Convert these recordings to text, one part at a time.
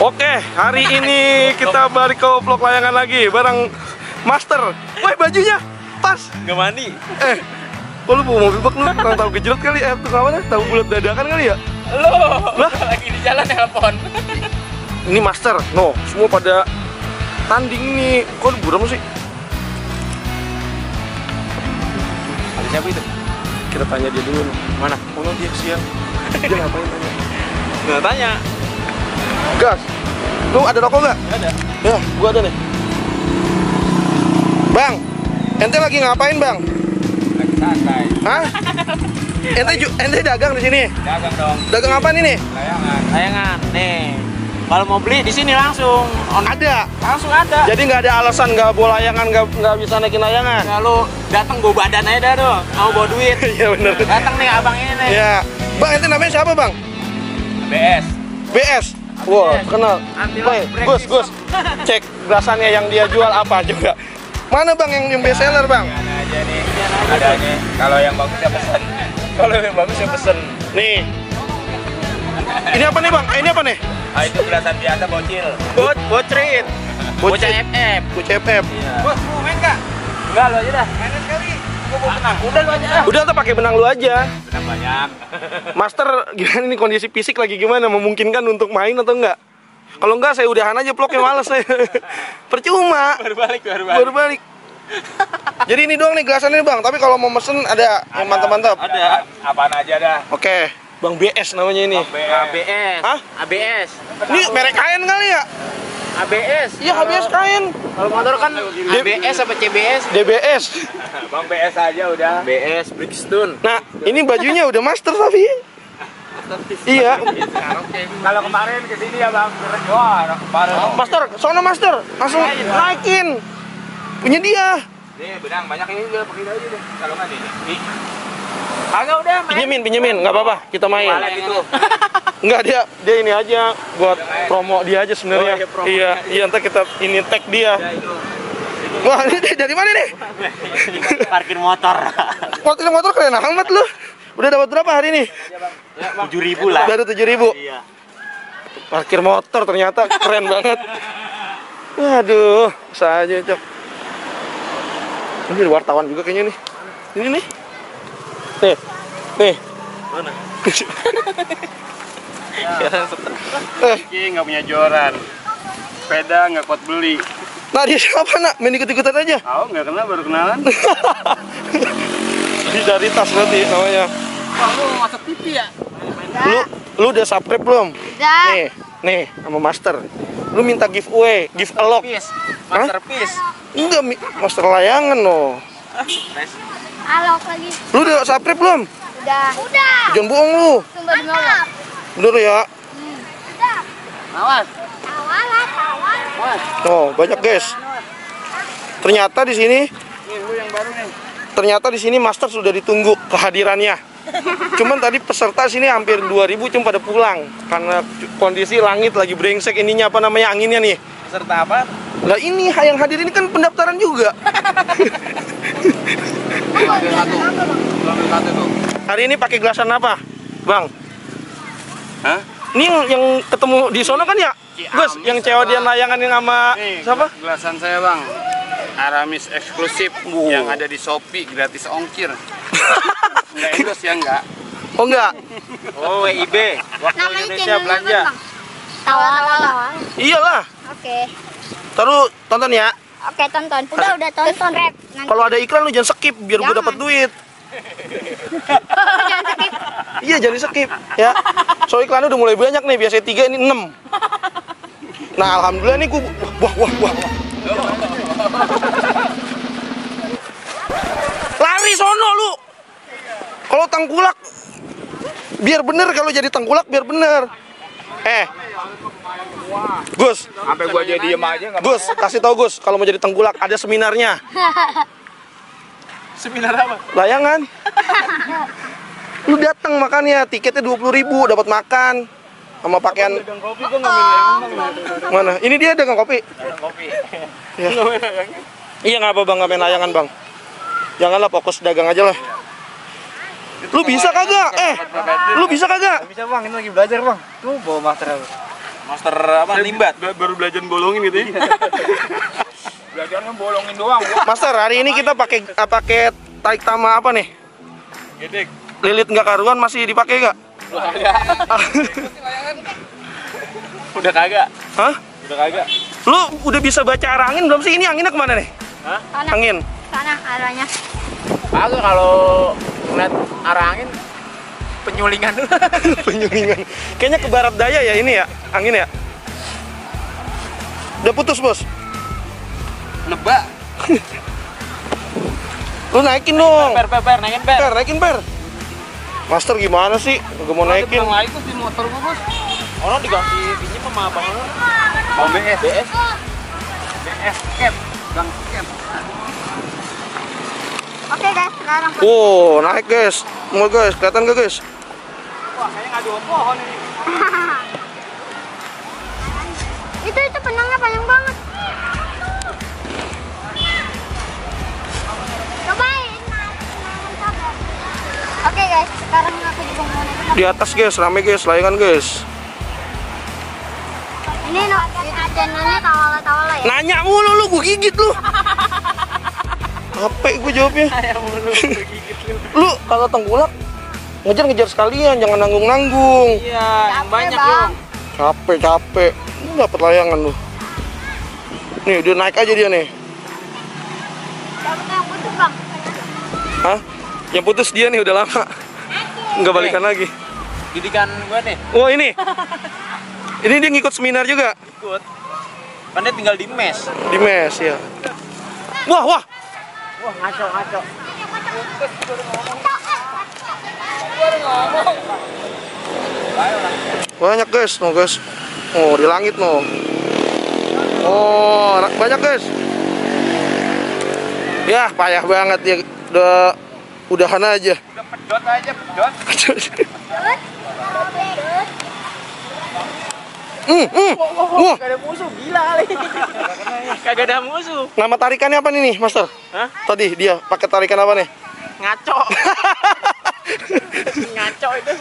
Oke, hari ini kita balik ke vlog layangan lagi bareng Master. Wah, bajunya pas. Nggak mandi. Kok lu bawa mobil bak, lu kurang tahu gejrot kali ya? Tuh kawan, tahu bulat dadakan kali ya? Lo Lah? lagi di jalan telepon. Ini Master, no, semua pada tanding nih. Kok lu buram sih? Ada siapa itu? Kita tanya dia dulu nih. Mana? Mana dia siang? Dia ngapain tanya? Nggak tanya. Gas, lu ada rokok nggak? Nggak ada. Ya, gua ada nih. Bang, ente lagi ngapain bang? Lagi santai. Hah? Ente dagang di sini? Dagang dong. Dagang apa nih? Layangan. Layangan. Nih. Kalau mau beli di sini langsung. Ada. Langsung ada. Jadi nggak ada alasan nggak bawa layangan, nggak bisa naikin layangan. Ya lu datang bawa badan aja dah tuh. Mau bawa duit. Iya bener. Datang nih abang ini nih. Ya, bang, ente namanya siapa bang? BS. BS. Wah, kenal. Anti-lock Baik, Gus. Cek gelasannya yang dia jual apa juga. Mana bang yang best seller bang? Ada aja nih. Ada nih. Kalau yang bagus ya pesen. Kalau yang bagus ya pesen. Nih. Ini apa nih bang? Ini apa nih? Ah, itu gelasan biasa bocil. Bocrit. Bocah FF. Bocah FF. Iya. Bos, mau main nggak? Enggak, lo aja dah. Main sekali. Gua mau benang. Udah lo aja dah. Udah tuh pakai benang lu aja. Benang banyak. Master, gimana nih kondisi fisik lagi gimana? Memungkinkan untuk main atau enggak? Kalau enggak saya udahan aja vlognya, males saya. Percuma. Baru balik. Jadi ini doang nih gelasannya bang. Tapi kalau mau mesen ada yang mantap-mantap. Ada. Apaan aja dah. Oke, Bang BS namanya ini. ABS. Hah? ABS. Ini merek kain kali ya? ABS. Iya, ABS kain. Kalau motor kan ABS apa CBS? DBS. Bang BS aja udah. BS Brixton. Nah, ini bajunya udah master tapi. Iya. Kalau kemarin kesini ya bang. Wah, kemarin. Master, sono master. Langsung naikin. Punya dia. Nih, benang banyak ini udah pakai aja deh. Kalau nggak nih. Agak udah main. Pinjemin, nggak apa-apa, kita main. Gitu. Enggak, dia ini aja buat promo dia aja sebenarnya. Oh, iya, promo Iya, ntar kita ini tag dia. Wah, ini dari mana nih? Parkir motor. Motor keren amat lu. Udah dapat berapa hari ini? 7.000 lah. Baru 7.000. Iya. Parkir motor ternyata keren banget. Waduh, bisa aja, Cok. Ini wartawan juga kayaknya nih. Ini nih. Nih. Mana? Ini nggak punya joran, sepeda nggak kuat beli. Nah, dia siapa nak? Main ikut-ikutan aja. Tahu nggak kenal, baru kenalan. Ini dari tas berarti namanya. Wah, lu masuk TV ya? Lu udah subscribe belum? Udah. Nih sama Master. Lu minta giveaway, give a lock. Masterpiece. Enggak, Master layangan loh. Halo lagi. Lu udah subscribe belum? Udah. Jangan bohong lu. Sumber mantap. Bener ya? Udah. Awas. Tawar. Oh, banyak guys. Ternyata di sini Nih, lu yang baru nih. Ternyata di sini Master sudah ditunggu kehadirannya. Cuman tadi peserta sini hampir 2.000 cuma pada pulang karena kondisi langit lagi brengsek ininya apa namanya anginnya nih. Peserta apa? Lah ini yang hadir ini kan pendaftaran juga. Ambil satu tuh. Hari ini pakai gelasan apa, Bang? Hah? Ini yang ketemu di sono kan ya? Gus, yang cewek dia layangan yang sama Nih, siapa? gelasan saya bang. Aramis eksklusif yang ada di Shopee, gratis ongkir. Nggak endorse ya enggak? Oh enggak? Oh, WIB. Waktu Indonesia belanja. Tawar. Iyalah. Oke. Taruh tonton ya. Oke, tonton. Udah tonton. Rap. Kalau ada iklan lu jangan skip biar gue Jangan. dapat duit. Jangan skip. Iya, jangan skip ya. So iklannya udah mulai banyak nih, biasanya 3 ini 6. Nah, alhamdulillah nih gue wah. Lari sono lu. Kalau tengkulak biar bener, kalau jadi tengkulak biar bener. Gus, Sampai gua jadi diem aja enggak. Gus, kasih tau Gus, kalau mau jadi tengkulak ada seminarnya. Seminar apa? Layangan. Lu datang makannya, tiketnya 20.000, dapat makan sama pakaian. Dagang kopi kok nggak minum bang? Mana? Ini dia dagang kopi. Kopi. Ya. Iya nggak apa bang, nggak main layangan bang. Janganlah fokus dagang aja lah. Lu bisa kagak? Lu bisa kagak? Bisa bang, ini lagi belajar bang. Tuh bawa master. Master apa? Limbat. Baru belajar bolongin gitu ya. Belajar bolongin doang. Master, hari ini kita pakai tarik tama apa nih? Gedek. Lilit nggak karuan masih dipakai nggak? Udah kagak. Hah? Udah kagak. Lu udah bisa baca arah angin belum sih? Ini anginnya kemana nih? Hah? Sana, Angin. sana arahnya. Kagak kalau ngeliat arah angin penyulingan. Penyulingan. Kayaknya ke barat daya ya ini ya, angin ya. Udah putus, Bos. Nebak. Lu naikin dong. Per, naikin per. Naikin per. Master gimana sih? Gak mau naikin. Yang lain tuh di motor gua, Bos. Orang dikasih pinjam sama abang lo. Bang BS. BS. BS cap. Bang cap. Oke guys, sekarang Oh, naik guys. Mau guys, kelihatan gak guys? Wah, kayaknya ngadu pohon ini. itu penangnya panjang banget. Cobain. Oke guys, sekarang aku juga mau naik. Di atas guys, rame guys, layangan guys. Ini no, YouTube channelnya Tawala ya. Nanya mulu lu, gue gigit lu. Capek gue jawabnya. Lu kalau tengkulak ngejar sekalian, jangan nanggung-nanggung. Iya, yang Capek, banyak Bang. Yong. Capek. Lu dapet layangan lu. Nih, udah naik aja dia nih. Dapat yang putus bang. Hah? Yang putus dia nih udah lama. Nggak balikan lagi. Didikan gue nih. Oh ini. Ini dia ngikut seminar juga. Ikut. Kan dia tinggal di mes. Di mes ya. Wah. Wah, ngaco. Banyak guys, no guys. Oh, di langit no. Oh, banyak guys. Ya, payah banget ya. Udahan aja. Udah pedot aja, pedot. Wah, Gak ada musuh, gila kali. Kagak ada musuh. nama tarikannya apa nih, Master? Hah? Tadi dia pakai tarikan apa nih? Ngaco. Ngaco itu.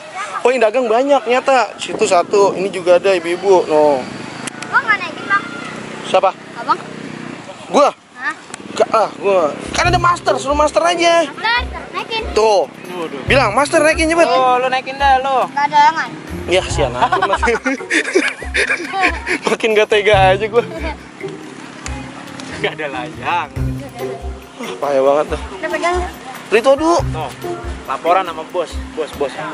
Oh, ini dagang banyak nyata. Situ satu, ini juga ada ibu-ibu. No. Bang nggak naikin bang? Siapa? Abang? Gua? Hah? Gua. Kan ada Master, suruh Master aja. Master, naikin. Tuh. Bilang, Master naikin cepet. Oh, lu naikin dah lo. Gak ada layangan. Ya, sian aja. Makin gak tega aja gua. Gak ada layang. Payah banget tuh. Udah pegang. Rito dulu. Tuh, laporan sama bos.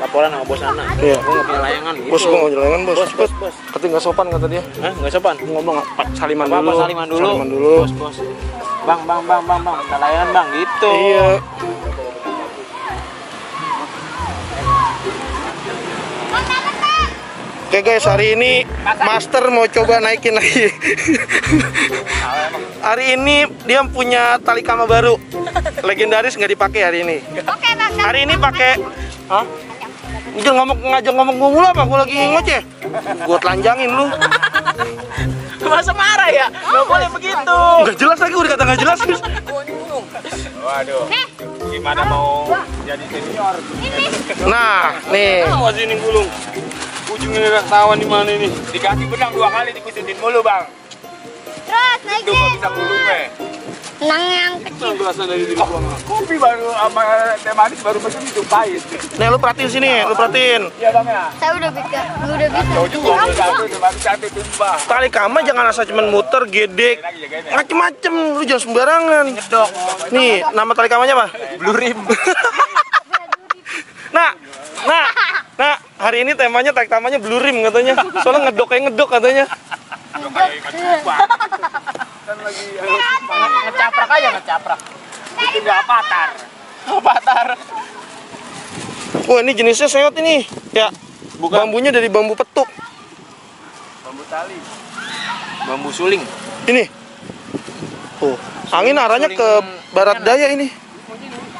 Laporan sama bos anak. Iya. Gue nggak punya layangan. Gitu. Bos, gua mau jalan bos. Cepet. Bos. Katanya nggak sopan kata dia. Hah, nggak sopan. Ngomong saliman Apa dulu. saliman dulu. Saliman dulu. Bos. Bang. Minta layangan bang, gitu. Iya. Oke guys, hari ini Master mau coba naikin lagi. Hari ini dia punya tali kama baru. Legendaris nggak dipakai hari ini. Oke bang. Hari ini pakai. Hah? Ngajak ngomong mulu apa? Gua lagi ngoceh. Gua telanjangin lu. Masa marah ya? Nggak boleh begitu. Nggak jelas lagi, udah kata nggak jelas. Waduh. Gimana mau jadi senior? Nah, nih. Awas ini gulung. Ujungnya nggak ketahuan di mana ini. Dikasih benang 2 kali dikucutin mulu, Bang. Terus Itu nggak naikin. bisa gulung, Nang yang kecil. Berasa dari diri gua. Kopi baru sama teh manis baru pesen itu pahit. Nih lu perhatiin sini, lu perhatiin. Iya, Bang ya. Saya udah bisa. Jauh juga satu tumbah. Tali kama jangan asal cuman muter, gedek, macem-macem, lu jangan sembarangan. Ngedok. Nih, nama tali kamanya apa? Blue rim. Nah, hari ini temanya tarik tamanya blue rim katanya. Soalnya ngedok katanya. Kan lagi Ngecaprak aja, ngecaprak. itu nggak patar. Patar. Wah, ini jenisnya seot ini. Ya, bambunya dari bambu petuk. Bambu tali. Bambu suling. Ini. Oh, angin arahnya ke barat daya ini.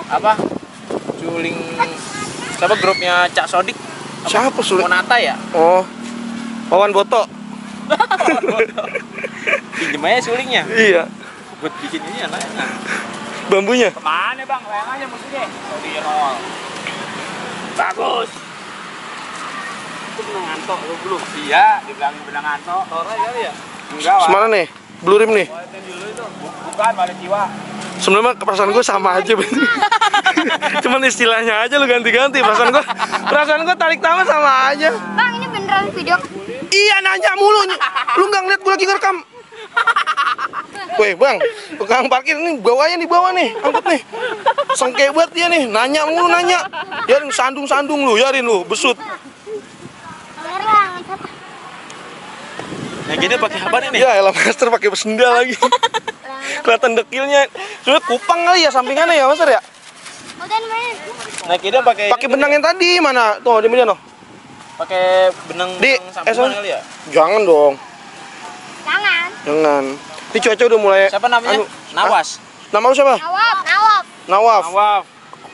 Apa? Suling. Siapa grupnya Cak Sodik? Siapa sulit? Monata ya? Oh, Wawan Boto. Pinjem aja sulingnya. Iya, Buat bikin ini anaknya. bambunya. Kemana, Bang? Layangannya musuhnya. Oh, di roll. Bagus. itu benang antok lu belum? Iya, dibilangin benang anto. Torai kali ya? Enggak, Wak. Semana nih? Blue rim nih. Bukan, pada jiwa. Sebenarnya perasaan gue sama aja, Ben. Cuman istilahnya aja lu ganti-ganti. Perasaan gue tarik taman sama aja. Bang, ini beneran video. Iya, nanya mulu. Lu nggak ngeliat gue lagi ngerekam. Weh, Bang, tukang parkir ini bawahnya di bawah nih, angkut nih. Sengke banget dia nih, nanya mulu nanya. Yarin sandung lu, yarin lu, besut. Beneran. Nah, gini pakai apa nih? Ya, elah Master pakai sendal lagi. Kelihatan dekilnya. Sudah kupang kali ya sampingannya ya, Master ya? Udah main. Nah, kita pakai Pakai benang yang tadi mana? Tuh, di mana noh? pakai benang Di sambungan kali ya? Jangan dong. Jangan. Jangan. Ini cuaca udah mulai. Siapa namanya? Nawas. Nama lu siapa? Nawab. Nawaf. Nawaf.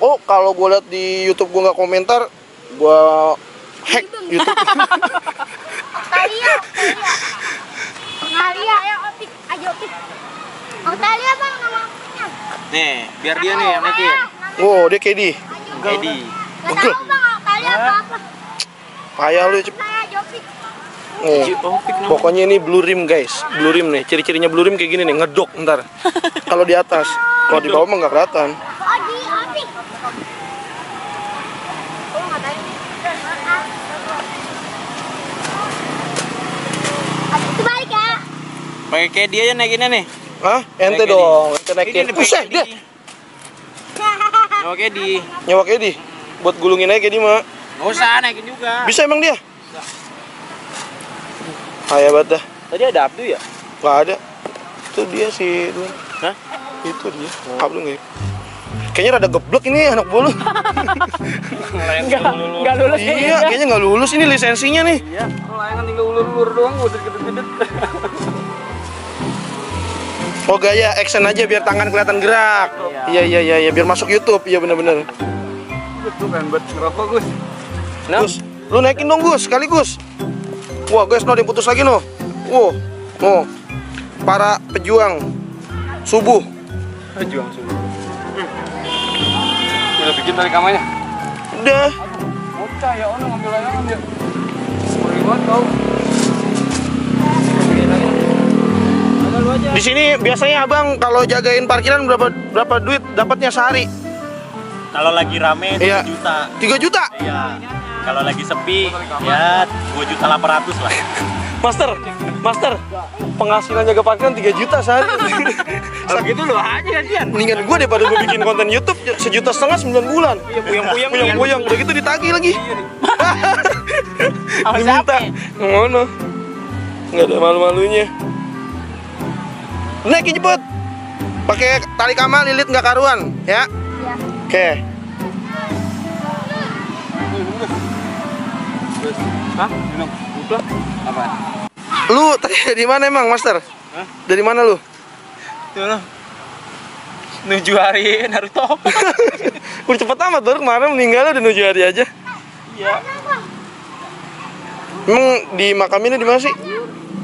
Oh, kalau gue liat di YouTube gue nggak komentar, gue hack YouTube. Octavia. Ayo opik, opik. Octavia bang namanya. Nih, biar dia nih yang naikin. Oh, dia Kedi. Edi. Gak tahu bang Octavia apa. Payah lu cepet. Saya Jopik. Nih, pokoknya ini blue rim guys, blue rim nih. Ciri-cirinya blue rim kayak gini nih, ngedok ntar. Kalau di atas, kalau di bawah mah nggak kelihatan. Odi, opik. Oh nggak tahu. Itu balik ya. Pakai kayak dia aja naikinnya nih. Hah? Ente Kayak dong, ente naikin. Ini Buset deh, Oke di. nyewa Kedi. Buat gulungin aja Kedi mah. Nggak usah naikin juga. Bisa emang dia? Payah banget dah. Tadi ada Abdu ya? Nggak ada. Itu dia sih. Hah? Itu dia. Ablu nggak? Kayaknya rada geblek ini anak bolu. Enggak lulus. Iya, kayaknya nggak lulus ini lisensinya nih. Iya, layangan tinggal ulur-ulur doang, udah gede-gede. Oh gaya action aja biar tangan kelihatan gerak. Iya, biar masuk YouTube. Iya bener-bener. Itu kan buat ngerokok, Gus. Gus, lu naikin dong Gus, sekali Gus. Wah guys, no dia putus lagi no. Wow, no. Para pejuang subuh. Juang subuh. Udah bikin tali kamarnya. Udah. Bocah ya, ono ngambil layangan dia. Ribet kau. Di sini biasanya abang kalau jagain parkiran berapa duit dapatnya sehari? Kalau lagi rame 3 Iya. juta. 3 juta. Iya. Kalau lagi sepi ya 2.800.000 lah. Master, penghasilan jaga parkiran 3 juta sehari. Kalau gitu lu aja gantian. Mendingan gue daripada gue bikin konten YouTube 1,5 juta 9 bulan. Iya, puyeng-puyeng. Puyeng, udah gitu ditagih lagi. Sama Diminta. siapa? Ngono. Nggak ada malu-malunya. Naikin cepet. Pakai tali kamal lilit nggak karuan, ya? Iya. Oke. Hah? Minum. Udah. Apa? Lu tadi dari mana emang, Master? Hah? Dari mana lu? Tuh. 7 hari Naruto. Udah cepet amat baru kemarin meninggal udah 7 hari aja. Iya. Emang di makaminnya di mana sih?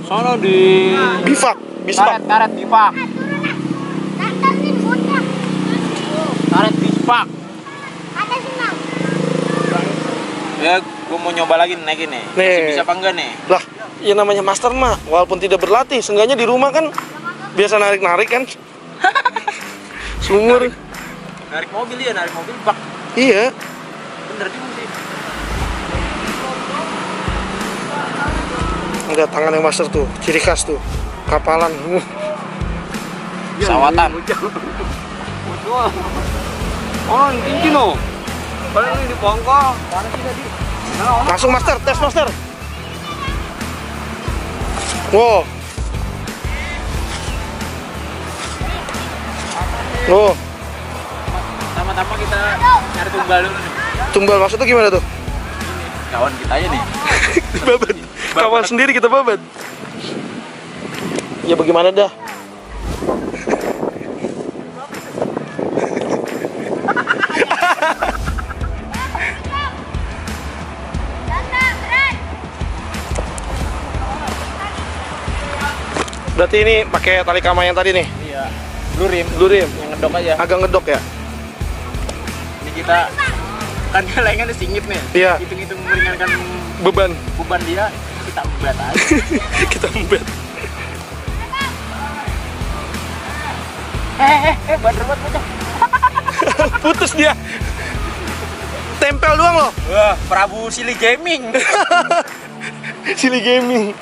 Sono di Bispak. karet Bifak. Atas nih bocah. Karet Bifak. Atas sih bang. Ya, gua mau nyoba lagi naikin nih. Nih. Masih bisa apa enggak nih? Lah, ya namanya master mah walaupun tidak berlatih, seenggaknya di rumah kan biasa narik-narik kan. Sumur. Narik mobil ya, narik mobil bak. Iya. Bener juga sih. Enggak, tangan yang master tuh, ciri khas tuh. Kapalan. Sawatan. Oh, ini tinggi no. Paling ini di bongkol. Mana sih tadi? Langsung master, tes master. Wow. Oh, Tama-tama kita nyari tumbal dulu nih. tumbal maksudnya gimana tuh? Kawan kita aja nih. Babat. Kawan sendiri kita babat. Ya bagaimana dah? Berarti ini pakai tali kama yang tadi nih, Iya. Lurim. lurim, Yang ngedok aja. agak ngedok ya? Ini kita kan layangannya singit nih. Iya. Hitung-hitung meringankan Beban. Beban dia kita beban aja. Kita embet. Bener banget bocah. Putus dia. Tempel doang loh. Wah, Prabu Silly Gaming. Silly Gaming.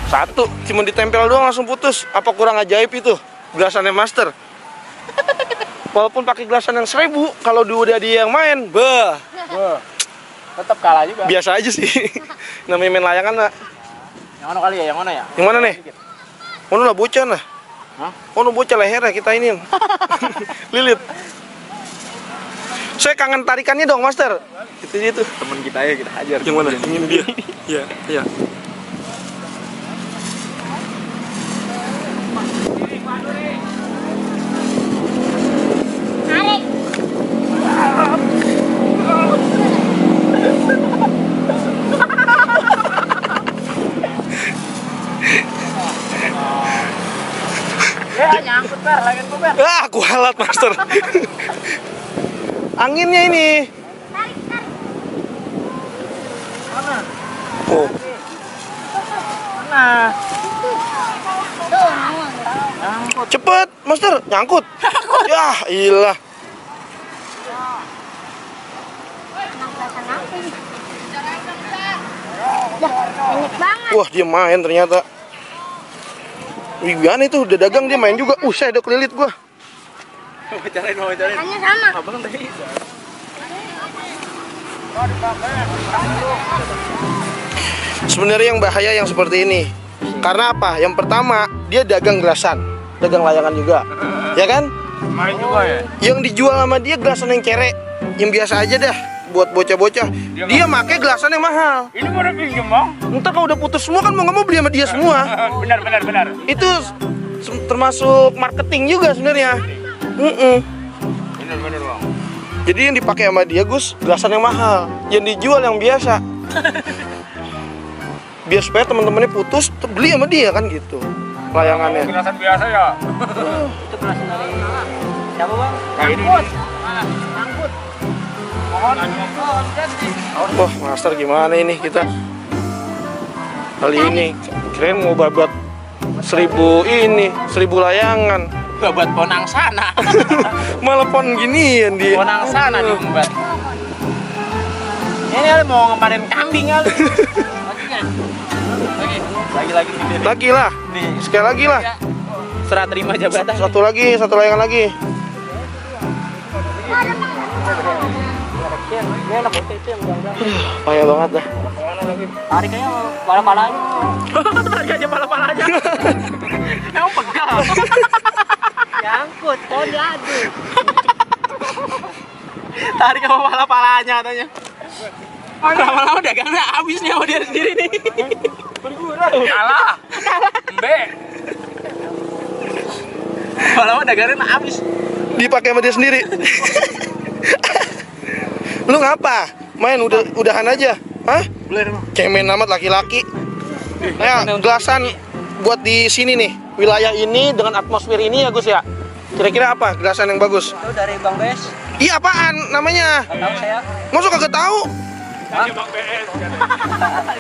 Satu, cuma ditempel doang langsung putus. Apa kurang ajaib itu? Gelasannya master. Walaupun pakai gelasan yang 1000, kalau udah dia yang main, bah. Tetap kalah juga. Biasa aja sih. Namanya main layangan lah. Yang mana kali ya? Yang mana ya? Yang mana nih? Mana lah bocah nah. Hah? Oh, bocah leher ya kita ini. Lilit. Saya kangen tarikannya dong, Master. Itu. Temen kita ya kita hajar. Yang mana? Ini dia. Iya, iya. Tarik. Ya nyangkut Ber, lagi gue Ber. Ah, kualat, Master. Anginnya ini. Tarik, tarik. Mana? Oh, Mana? Tuh, ngomong. Nyangkut. cepet, Master, nyangkut. Ya, ilah. Kelihatan apa ini? Dah, banyak banget. Wah, dia main ternyata. Wih, gimana itu? Udah dagang dia main juga. Saya udah kelilit gua. Wawancarain. Hanya sama. Abang tadi. Sebenarnya yang bahaya yang seperti ini. Karena apa? Yang pertama, dia dagang gelasan, dagang layangan juga. Ya kan? Main juga ya? Yang dijual sama dia gelasan yang cerek, yang biasa aja dah buat bocah-bocah. Dia make gelasan yang mahal. Ini mau pinjem bang? Entar kalau udah putus semua kan mau nggak mau beli sama dia semua. Benar. Itu termasuk marketing juga sebenarnya. Benar bang. Jadi yang dipakai sama dia Gus gelasan yang mahal, yang dijual yang biasa. Biar supaya teman-temannya putus beli sama dia kan gitu. Layangannya. Gelasan biasa ya? Itu gelasan dari siapa bang? Kayak ini. Angkut. Mohon. Wah, Master gimana ini kita? Kali ini keren mau babat 1000 layangan. Gak buat ponang sana. Malah pon ginian dia. Ponang sana diumbat. Ini mau ngemarin kambing kali. Lagi gede. Lagi lah. Nih, Sekali lagi lah. serah terima jabatan. Satu layangan lagi. Ini enak bocah itu yang bilang. Payah banget dah. Tarik aja pala-palanya. Tarik aja pala-palanya. Emang pegal. Nyangkut, pohon diadu. Tarik sama pala-palanya katanya. Lama-lama dagangnya habis nih sama dia sendiri nih. Kalah. Mbe. Lama-lama dagangnya habis. Dipakai sama dia sendiri. Lu ngapa? Main udahan aja. Hah? Cemen amat laki-laki. Nah, gelasan buat di sini nih, wilayah ini dengan atmosfer ini ya Gus ya. Kira-kira apa gelasan yang bagus? Itu dari Bang Bes. Iya apaan namanya? Tahu saya. Masa kagak tahu?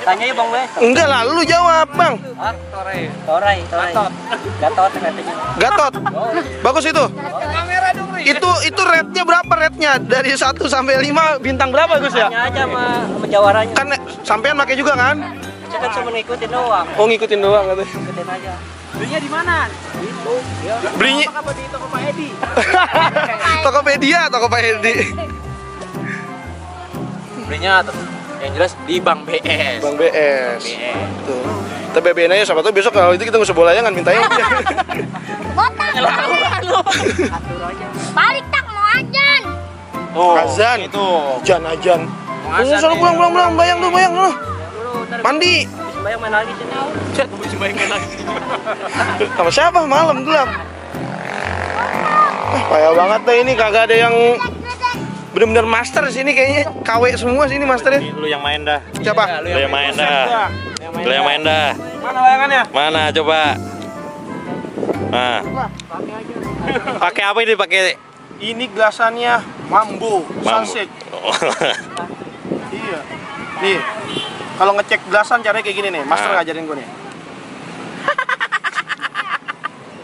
Tanya ya Bang Bes. Enggak lah, lu jawab bang. Hah? Torai. Gatot katanya. Gatot. Bagus itu. Itu rate-nya berapa rate-nya? Dari 1 sampai 5 bintang berapa Gus ya? Tanya aja sama jawarannya. Kan sampean pakai juga kan? Saya kan cuma ngikutin doang. Oh ngikutin doang katanya. Ngikutin aja. Belinya di mana? Itu. Ya. Belinya Apa di toko Pak Edi? Tokopedia, toko Pak Edi. Belinya yang jelas di Bang BS. Bang BS. Tuh. Kita BBN aja siapa tahu besok kalau itu kita nggak usah bola layangan mintain. Botak. Atur aja. Balik tak mau ajan. Oh, Azan. itu. Ajan. Azan Sono nih. pulang bayang dulu. Dulu ntar Mandi. habis bayang main lagi sini. Chat mau sembahyang lagi. Sama siapa? Malam gelap. Payah banget deh ini kagak ada yang bener-bener master sini kayaknya KW semua sini masternya. Lu yang main dah. Siapa? Lu yang main dah. Lu yang main dah. Mana layangannya? Mana coba? Nah. Pakai apa ini? Pakai Ini gelasannya Mambo Sunset. Oh. Iya. Nih, kalau ngecek gelasan caranya kayak gini nih. Master ngajarin gue nih.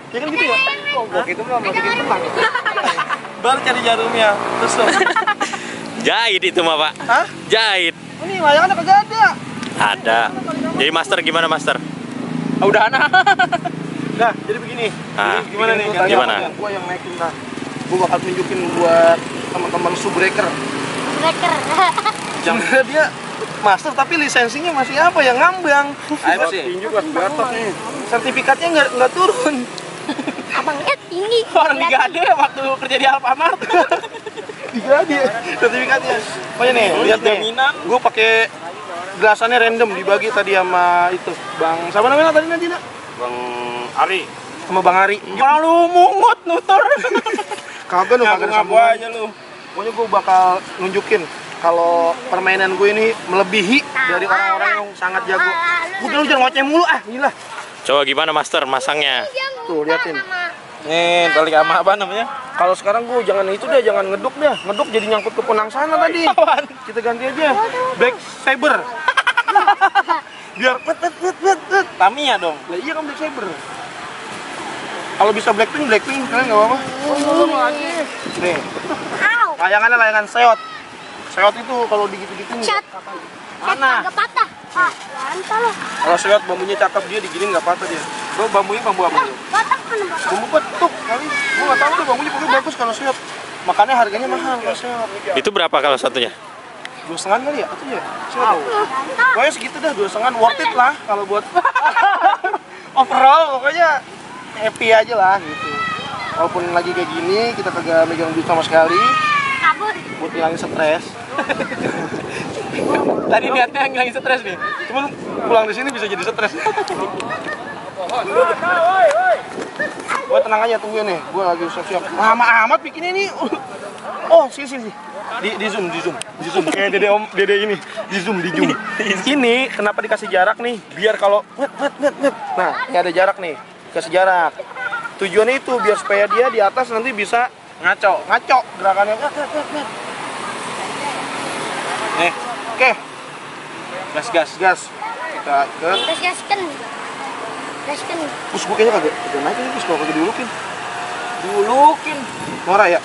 Ya kan gitu ya? Kok itu mah masukin tulang. Baru cari jarumnya. Terus dong. Jahit itu mah, Pak. Hah? Jahit. Ini layangannya kagak ada. Ada. Jadi master gimana, master? Udah anak. Nah, jadi begini. Ah, Jadi gimana nih? gimana? Gua yang naikin dah. Gua bakal tunjukin buat teman-teman subbreaker. Breaker. Jangan dia master tapi lisensinya masih apa ya, ngambang. Apa sih? Tinju kan gatot nih. Sertifikatnya nggak turun. Abangnya tinggi. Orang digade waktu kerja di Alfamart. Digade sertifikatnya. Pokoknya nih, lihat nih. Gua pakai gelasannya random dibagi tadi sama itu Bang. Siapa namanya tadi nanti nak? Bang Ari. Sama Bang Ari. Orang lu mungut nutur. Kagak lu kagak Ngaku-ngaku sambungan. aja lu. Pokoknya gue bakal nunjukin kalau permainan gue ini melebihi dari orang-orang yang sangat jago. Udah lu jangan ngoceh mulu gila. Coba gimana, master, masangnya? Tuh liatin. Nih, balik sama apa namanya? Kalau sekarang gue jangan itu deh, jangan ngeduk deh. Ngeduk jadi nyangkut ke penang sana tadi. Kita ganti aja. Black Saber. Biar wet. Tamiya dong. Lah iya kan Black Saber. Kalau bisa Blackpink, kalian nggak apa-apa. Nih, Au. layangannya layangan seot. Seot itu kalau digitu-gituin Shot. mana? Agak patah. Mantap loh. Kalau seot bambunya cakep dia diginin nggak patah dia. Bro, bambunya bambu apa? Patah kan bang. Bambu petuk kali. Gua nggak tahu deh bambunya pokoknya bagus kalau seot. Makanya harganya mahal kalau seot. Itu berapa kalau satunya? 2,5 kali ya? Atau ya? Seot. Pokoknya segitu dah 2,5 worth it lah kalau buat overall pokoknya happy aja lah gitu. Walaupun lagi kayak gini kita kagak megang duit sama sekali Kabur. buat hilangin stres. Tadi niatnya ngilangin stres nih. Cuman pulang di sini bisa jadi stres. Gua tenang aja tungguin nih, gua lagi siap-siap. Lama amat bikinnya ini. Oh, sini. Di zoom. Kayak dede ini. Di zoom. Ini kenapa dikasih jarak nih? Biar kalau wet. Nah, ini ada jarak nih. Kasih jarak. Tujuannya itu biar supaya dia di atas nanti bisa ngaco gerakannya. Nih, oke. Gas. Kita ke. Terus gaskan. Pus gue kayaknya kagak naik ini, pus kalau kagak diulukin. Diulukin. Norak ya?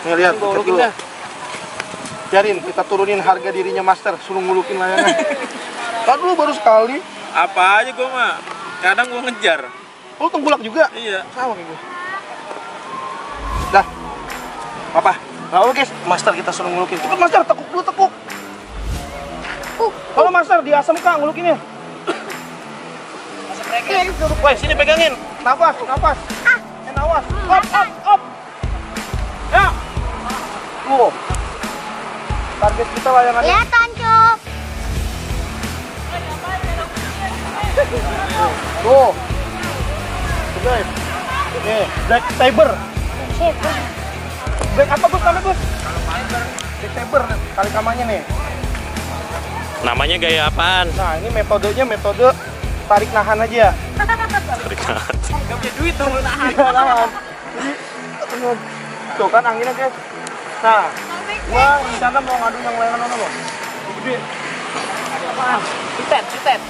Nih lihat, cek Diulukin dulu. dah. Biarin, kita turunin harga dirinya master, suruh ngulukin layangan. Kan dulu baru sekali. Apa aja gua mah. Kadang gua ngejar. Oh, tengkulak juga? Iya. Sama kayak gue. Dah. Apa? Nah, oke, master kita suruh ngulukin. Cepet master, tekuk. Kalau master di asam kak ngulukinnya. Woi, sini pegangin. Nafas. Nawas. Up. Ya. Tuh. Target kita layangannya. Kelihatan, Cok. Tuh. Oke. Nih, Black Saber. Black apa Gus namanya Gus? Black Saber kali kamanya nih. Namanya gaya apaan? Nah, ini metodenya metode tarik nahan aja. Gak punya duit dong lu nahan. Iya, nahan. Jadi tuh kan anginnya guys. Nah, gua rencana mau ngadu yang layangan mana lo? Gede. Apaan? Citet.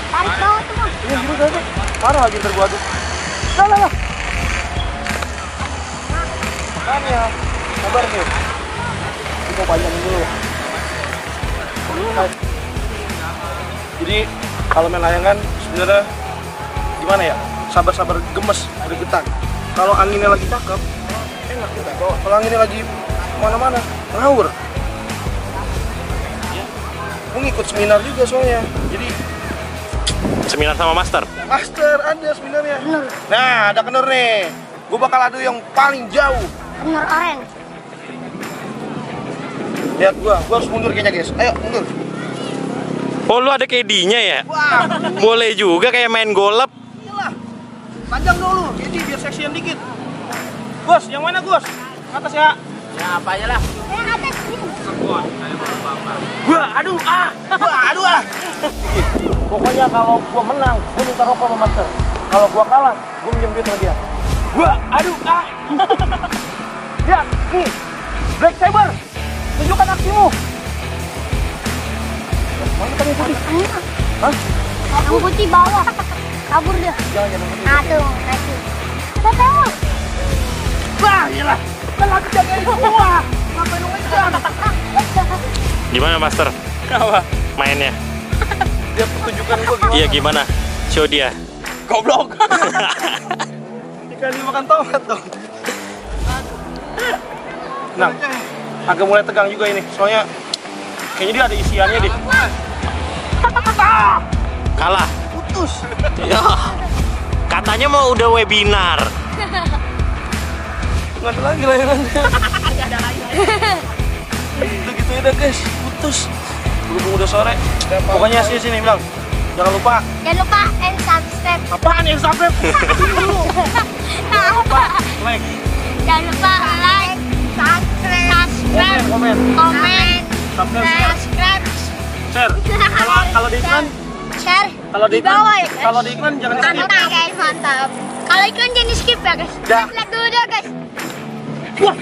Tarik bawah tuh, Bang. Ini gitu guys. Parah lagi ntar gua aduk. Lah. Kan ya. Sabar nih. Kita panjangin dulu. Jadi kalau main layangan sebenarnya gimana ya? Sabar-sabar gemes, bergetar. Kalau anginnya lagi cakep, enak kita. Kalau anginnya lagi mana-mana, ngawur. Gue ngikut seminar juga soalnya. Jadi Seminar sama master? master ada seminarnya. Nah, ada kenur nih. Gue bakal adu yang paling jauh. Bener orange. Lihat gua harus mundur kayaknya guys. Ayo mundur. Oh, lu ada KD-nya ya? Wah, Boleh juga kayak main golep. iyalah. Panjang dulu, jadi biar seksian dikit. Gus, yang mana Gus? Atas ya. Ya apa aja lah. Yang atas ini. Gua aduh. Pokoknya kalau gua menang, gua minta rokok sama master. Kalau gua kalah, gua minjem duit sama dia. Gua aduh. Lihat, nih. Black Saber. Tunjukkan aksimu. Mana kamu putih? Hah? Yang putih bawah. Kabur dia. Jangan putih. Nah tuh, nanti. Kita tengok. Wah, iyalah. Kan lagi jagain gua. Ngapain lu ngejar? Gimana Master? Apa? Mainnya? Dia tunjukkan gua gimana. Iya gimana? Show dia. Goblok. Ikan dimakan tomat dong. Nah, agak mulai tegang juga ini. Soalnya kayaknya dia ada isiannya deh. Kalah. Putus. Ya. Katanya mau udah webinar. Nggak ada lagi layangannya. Udah gitu ya guys, putus. Berhubung udah sore. Pokoknya sini bilang. Jangan lupa. Jangan lupa and subscribe. Apaan yang subscribe? Like. Jangan lupa like, subscribe, Komen. subscribe, Share. Kalau di iklan, share. kalau di Di bawah ya, guys. kalau di iklan jangan di skip. Mantap guys, mantap. Kalau iklan jangan di skip ya guys. Dah. Lihat dulu dah guys. Wah,